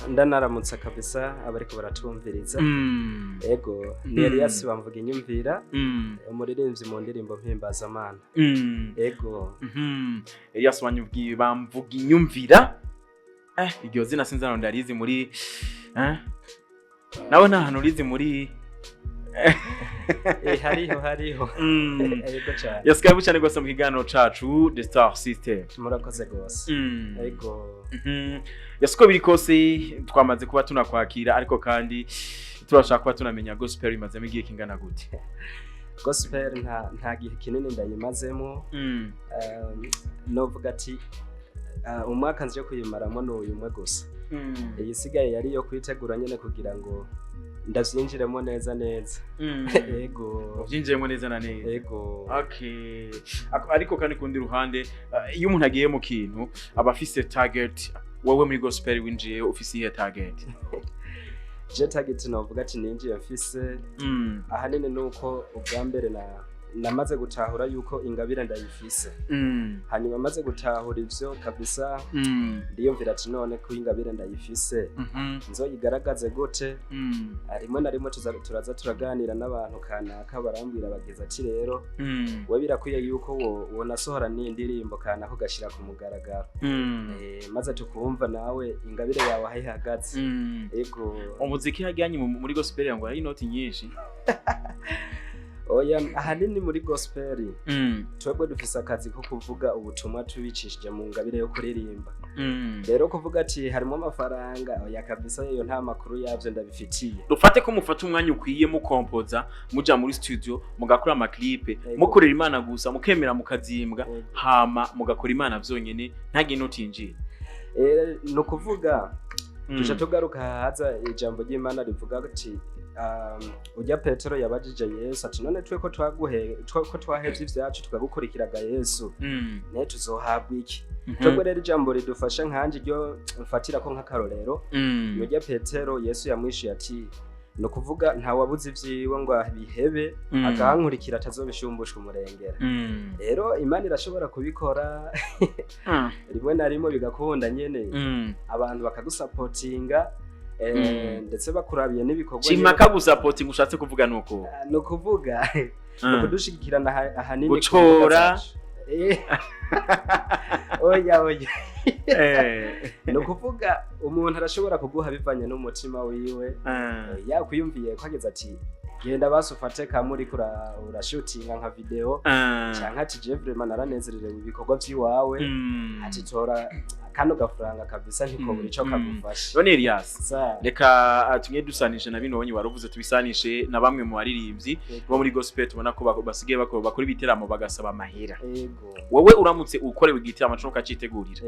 Ndanaramutsa kabisa abariko baratumviriza. Ego, ni Elias bamvuga inyumvira, umuririmbyi mu ndirimbo mpimbazamana. Ego. Elias wanyubwiye bamvuga inyumvira, iryo zina sinzi hano ndarizi muri nawe nta hantu urizi muri. Hariho, hariho. Ego cyane. Yes, karibu cyane rwose mu kiganiro cacu The Star System. Murakoze gose. Ego. Yes, uko biri kose twamaze kuba tunakwakira, ariko kandi turashaka kuba tunamenya gospel imazemo igihe kingana gute? Gospel nta gihe kinini ndayimazemo. Novuga ati umwaka nje kuyimaramo ni uyu umwe gusa. Iyisigaye yari iyo kwitegura nyene kugira ngo ndavyinjiremo neza neza. Ego. Uvyinjiyemo neza na neza. Ego. Okay. Ariko kandi kundi ruhande, iyo umuntu agiye mu kintu aba afise target. Wowe muri gospel winjiye ufise iyihe target? Je target novuga ati ninjiye mfise ahanini nuko ubwa mbere na namaze gutahura yuko ingabire ndayifise. Hanyuma maze gutahura ivyo kabisa, ndiyumvira ati none ko ingabire ndayifise, nzoyigaragaze gute? Rimwe na rimwe turaza turaganira n'abantu kanaka, barambwira bageze ati rero we birakwiye yuko wonasohora n'indirimbo kanaka ugashira ku mugaragaro. Maze tukumva nawe ingabire yawe aho ihagaze. Ego. Umuziki hajyanye muri gospel ngo hari inoti nyinshi. Oya, ahanini muri gospel twebwe dufise akazi ko kuvuga ubutumwa tubicishije mu ngabire yo kuririmba. Rero kuvuga ati harimo amafaranga, oya kabisa, iyo nta makuru yavyo ndabifitiye. Dufate ko mufata umwanya ukwiye mukompoza, muja muri studio, mugakora ama clip, mukorera Imana gusa, mukemera mukazimbwa, hama mugakora Imana vyonyene, nta inoti yinjiye. Ni ukuvuga tuca tugaruka haza ijambo ry'Imana rivuga ati ujya Petero yabajije Yesu ati none twe ko twaguhe ko twahevye ivyacu tukagukurikiraga Yesu, ne tuzohabwa iki? Twebwe rero ijambo ridufasha, nkanje ryo mfatira ko nk'akarorero, nujya Petero Yesu yamwishuye ati ni ukuvuga ntawabuze ivyiwe ngo abihebe akankurikira atazobishumbushwa umurengera. Rero Imana irashobora kubikora rimwe na rimwe bigakunda nyene, abantu bakagusapotinga, ndetse bakurabiye n'ibikorwa. Cimaka gusapotinga ushatse kuvuga nuko? Ni ukuvuga ni ukudushigikirana ahanini ku Gucora. mbuga zacu. Oya, oya. Ni ukuvuga umuntu arashobora kuguha bivanye n'umutima wiwe. Yakwiyumviye ko ageze ati genda basi ufate kamwe uriko urashutinga nka video, canke ati je vraiment naranezerewe ibikorwa vy'iwawe, ati tora kano gafaranga kabisa, ntikobura ico kagufasha. None Elias, Sa. reka tumwe dusanishe na bino wonye waruvuze, tubisanishe na bamwe mu baririmbyi bo muri gospel tubona ko basigaye bakora ibiteramo bagasaba amahera. Wowe uramutse ukorewe igiteramo canke ukacitegurira,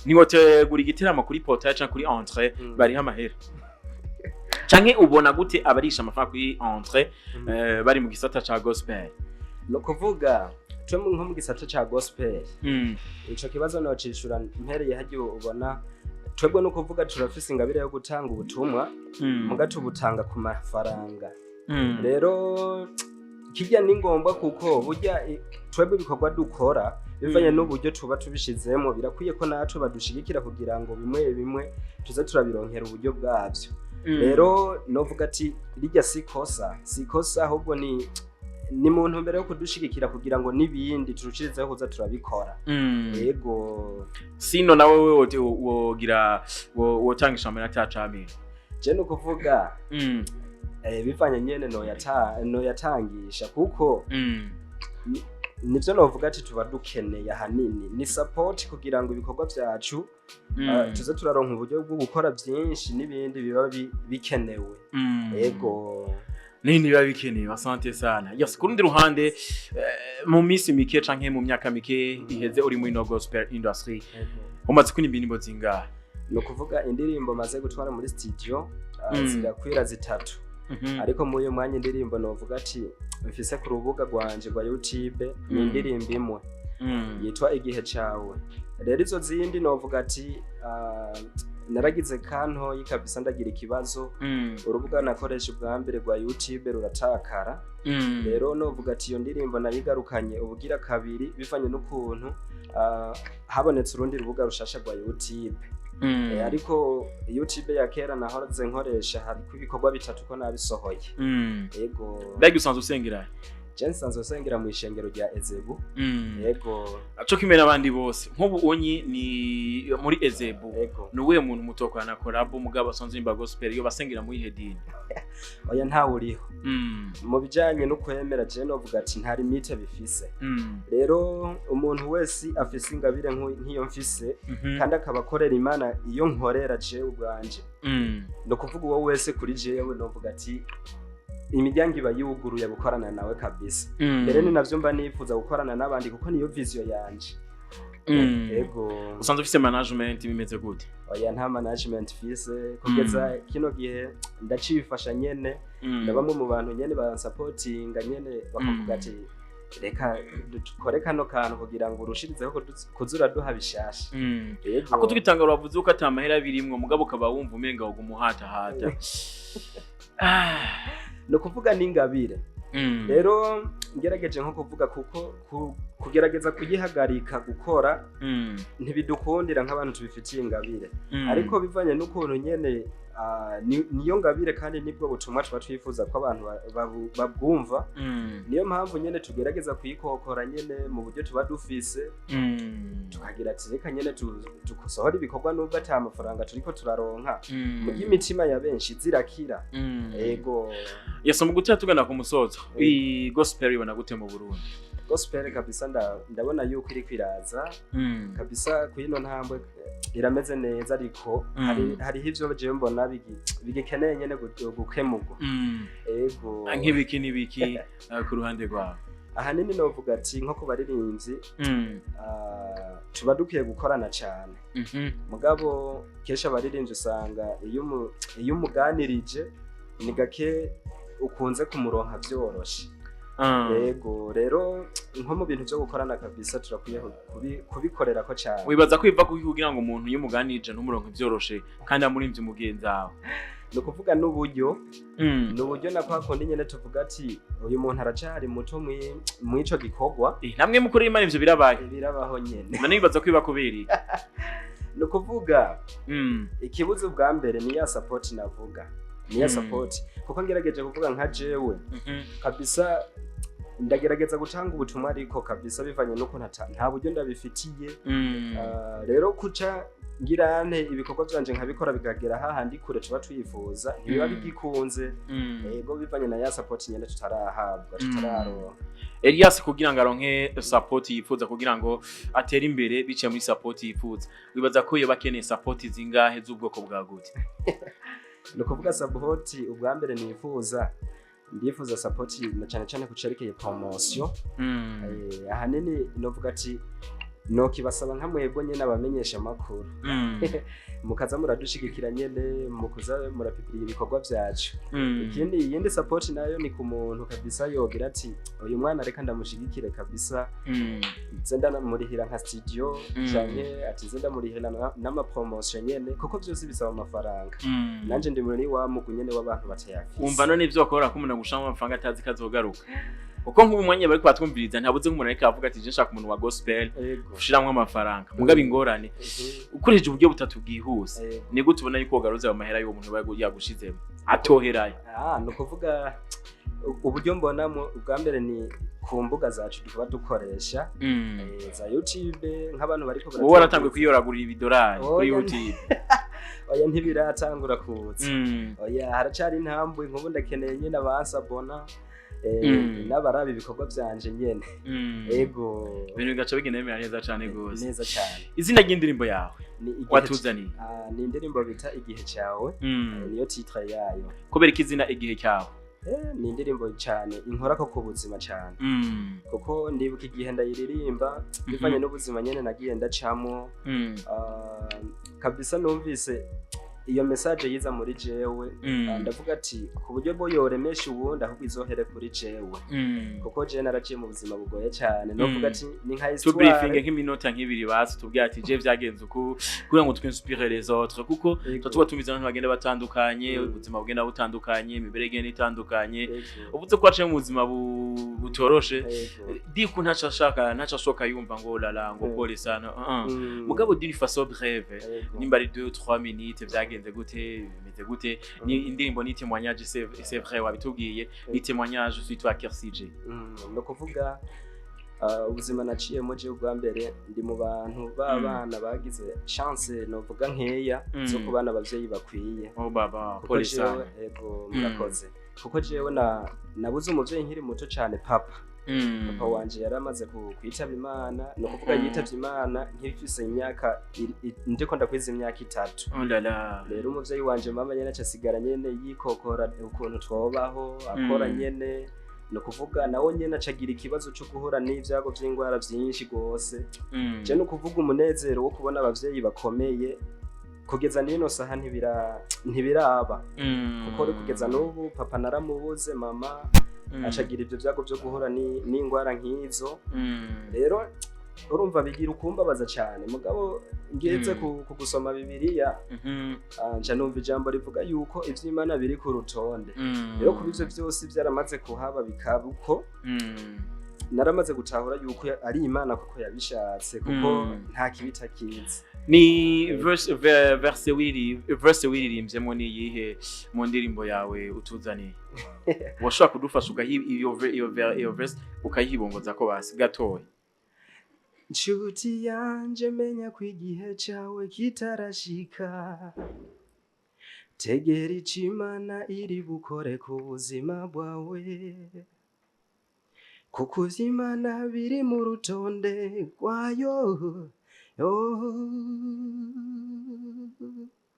ntiwotegura igiteramo kuri portail canke kuri entrée, bariho amahera? Canke ubona gute abarisha amafaranga kuri entrée, bari mu gisata ca gospel? Ni ukuvuga twe nko mu gisata ca gospel, ico kibazo nocishura mpereye hagiye ubona twebwe, ni ukuvuga turafise ingabire yo gutanga ubutumwa, muga tubutanga ku mafaranga. Rero kirya ni ngombwa kuko burya twebwe ibikorwa dukora bivanye n'uburyo tuba tubishizemo, birakwiye ko natwe badushigikira kugira ngo bimwe bimwe tuze turabironkera uburyo bwavyo. Rero novuga ati rirya si kosa, si kosa, ahubwo ni mu ntumbero yo kudushigikira kugira ngo n'ibindi turushirizeho kuza turabikora. Yego. Sino nawe wewe wogira wotanga ishambo atacamira? Je ni ukuvuga bivanye nyene noyatangisha kuko nivyo novuga ati tuba dukeneye ahanini ni support kugira ngo ibikorwa vyacu tuze turaronka uburyo bwo gukora byinshi n'ibindi biba bikenewe. Yego. Nini biba bikenewe. Asante sana. Yes, ku rundi ruhande, mu minsi mike canke mu myaka mike iheze uri muri no gospel industry, umaze kuririmba indirimbo zingahe? Ni ukuvuga indirimbo maze gutwara muri studio zirakwira zitatu, ariko muri uyu mwanya indirimbo novuga ati mfise ku rubuga rwanje rwa YouTube ni indirimbo imwe yitwa Igihe Cawe. Rero izo zindi novuga ati naragize kantoyi kabisa, ndagira ikibazo, urubuga nakoresha ubwa mbere rwa YouTube ruratakara. Rero novuga ati iyo ndirimbo nayigarukanye ubugira kabiri bivanye n'ukuntu habonetse urundi rubuga rushasha rwa YouTube. Ariko YouTube ya kera nahoze nkoresha hariko ibikorwa bitatu ko nabisohoye. Ego. Mbega usanzwe usengera? Je nsanzwe nsengera mu ishengero rya Ezebu. Ego. Co kimwe n'abandi bose, nk'ubu unyi ni muri Ezebu. Ego. Ni uwuhe muntu mutokorana collabo mugabo asanzwe imba gospel iyo basengera muri ihe dini? Oya, ntawe uriho. Mu bijanye no kwemera, je novuga ati nta limite bifise. Rero umuntu wese afise ingabire nk'iyo mfise kandi akaba akorera Imana iyo nkorera jewe ubwanje, ni ukuvuga uwo wese kuri jewe novuga ati imiryango iba yuguruye gukorana nawe kabisa. Mbere ni navyo mba nifuza gukorana n'abandi kuko niyo vision yanje. Ego. Usanzwe ufise management, bimeze gute? Oya, nta management fise kugeza kino gihe, ndacifasha nyene na bamwe mu bantu nyene bansapotinga nyene bakavuga ati reka dukore kano kantu kugira ngo urushirizeho kuza uraduha bishasha. Ego. Ako tugitanga uravuze ko ata mahera birimwo, mugabo ukaba wumva umenga woguma uhatahata. Ni ukuvuga n'ingabire. Rero ngerageje nko kuvuga kuko kugerageza kuyihagarika gukora ntibidukundira nk'abantu tubifitiye ingabire. Ariko bivanye n'ukuntu nyene niyo ngabire kandi nibwo butumwa tuba twifuza ko abantu babwumva, niyo mpamvu nyene tugerageza kuyikokora nyene mu buryo tuba dufise, tukagira ati reka nyene dusohore ibikorwa nubwo ata mafaranga turiko turaronka, mu imitima ya benshi zirakira. Ego. Yes, mu gutera tugana ku musozo, iyi gospel ibona gute mu Burundi? Gospel kabisa ndabona yuko iriko iraza kabisa kwino ntambwe, irameze neza, ariko hariho ivyo jewe mbona bigikeneye nyene gukemurwa. Ego. Nk'ibiki n'ibiki ku ruhande rwawe? Ahanini novuga ati nko ku baririmbyi tuba dukwiye gukorana cyane. Mugabo kenshi abaririmbyi usanga iyo umuganirije ni gake ukunze kumuronka vyoroshe. Yego, rero nko mu bintu byo gukorana kabisa turakwiye kubikorera ko cyane. Wibaza ko biva kuki kugira ngo umuntu iyo umuganirije ntumuronke vyoroshe kandi amurimvye mugenzi wawe? Ni ukuvuga n'uburyo, ni uburyo na kwa kundi nyene tuvuga ati uyu muntu aracari muto mw'ico gikorwa. Namwe mukorera Imana ivyo birabaye? Birabaho nyene. None wibaza ko biba kubera iki? Ni ukuvuga ikibuzo bwa mbere ni ya support navuga, ni ya support, kuko ngerageje kuvuga nka jewe kabisa ndagerageza gutanga ubutumwa, ariko kabisa bivanye nuko nta buryo ndabifitiye. Rero kuca ngirante ibikorwa vyanje nkabikora bikagera hahandi kure tuba twifuza ntibiba bigikunze. Ego, bivanye na ya support nyene tutarahabwa, tutararonka. Elias kugira ngo aronke support yifuza, kugira ngo atere imbere biciye muri support yifuza, wibaza ko yoba akeneye support zingahe z'ubwoko bwa gute? Ni ukuvuga support ubwa mbere nifuza, ndifuza support na cyane cyane ku cerekeye promotion. Ahanini novuga ati nokibasaba nka mwebwe nyene abamenyesha amakuru mukaza muradushigikira nyene mukuza murapipira ibikorwa vyacu. Ikindi, iyindi support nayo ni ku muntu kabisa yogira ati uyu mwana reka ndamushigikire kabisa, nze ndamurihira nka studio canke ati nze ndamurihira n'ama promotion nyene, kuko vyose bisaba amafaranga. Nanje ndi muri wa mugwi nyene w'abantu batayafise. Wumva none ivyo wakora ko umuntu agushamo amafaranga atazi ko azogaruka, kuko nk'ubu mwanya bariko batwumviriza ntabuze nk'umuntu ariko avuga ati je nshaka umuntu wa gospel ushiramwo amafaranga, mugabo ingorane ukoresheje uburyo butatu bwihuse, ni gute ubona yuko wogaruza ayo mahera y'uwo muntu aba yagushizemo atoherayo? Ni ukuvuga uburyo mbonamo ubwa mbere ni ku mbuga zacu tuba dukoresha, za YouTube, nk'abantu bariko Wowe waratanguye kwiyoragurira ibidolari kuri Oya, YouTube? Oya, ntibiratangura kuza. Oya, haracari intambwe. Nk'ubu ndakeneye nyine abansabona n'abaraba ibikorwa vyanje nyene. Ego. Ibintu bigaca bigenda bimera neza cane gose. Neza cyane. Izina ry'indirimbo yawe Ni igihe watuzaniye? Ni indirimbo bita Igihe Cyawe. Niyo titre yayo. Kubera ko izina Igihe Cyawe? Ni indirimbo cyane inkorako ku buzima cyane, kuko ndibuka igihe ndayiririmba bivanye n'ubuzima nyene nagiye ndacamo. Kabisa numvise Iyo message yiza muri jewe. Ndavuga ati ku buryo bwo yoremesha uwundi, ahubwo izohere kuri jewe, kuko jewe naraciye mu buzima bugoye cyane. Novuga ati ni nka Tubriefinge histoire. nk'iminota nk'ibiri basi, tubwire ati je vyagenze uku, kugira ngo twinspire les autres, kuko tuba tumize abantu bagenda batandukanye, ubuzima bugenda butandukanye, imibereho igenda itandukanye. Uvuze ko waciye mu buzima butoroshe, diku ntaco ashaka, ntaco ashoka yumva ngo lala ngo pole sana, mugabo d'une façon brève, nimba ari 2 3 minutes, vyagenze gute, bimeze gute? Ni indirimbo, ni témoignage, c'est vrai, wabitubwiye, ni témoignage sur toi, Kercy J. Ni ukuvuga ubuzima naciyemo jewe, ubwa mbere ndi mu bantu b'abana bagize chance, novuga nkeya, zo kubana abavyeyi bakwiye. Oh baba, Kuko pole jewe sana. Ego, murakoze. Kuko jewe nabuze umuvyeyi nkiri muto cane, papa. Papa wanje yari amaze kwitaba Imana, ni ukuvuga yitavye Imana nkifise imyaka ndiko ndakwiza imyaka 3. Oh là là. Rero umuvyeyi wanje mama nyene aca asigara nyene yikokora ukuntu twobaho, akora nyene. Ni ukuvuga nawe nyene acagira ikibazo co guhura n'ivyago vy'ingwara vyinshi gose. Je ni ukuvuga umunezero wo kubona abavyeyi bakomeye kugeza n'ino saha ntibiraba, kuko uri kugeza n'ubu papa naramubuze, mama acagira ivyo vyago vyo guhura n'ingwara nk'izo. Rero urumva bigira ukumbabaza cyane. Mugabo ngeze ku gusoma Bibiliya, nca numva ijambo rivuga yuko ivy'Imana biri ku rutonde. Rero kuba ivyo vyose vyaramaze kuhaba bikaba uko, naramaze gutahura yuko ari Imana kuko yabishatse, kuko nta kibi itakizi. Ni verse verse wiririmbyemo ni iyihe mu ndirimbo yawe utuzaniye? Washobora kudufasha ugahi iyo verse ukayibongoza ko basi gatoya? Nshuti yanje, menya ko igihe cawe kitarashika. Tegera ico Imana iri bukore ku buzima bwawe, kuko ivy'Imana biri mu rutonde rwayo. Oh.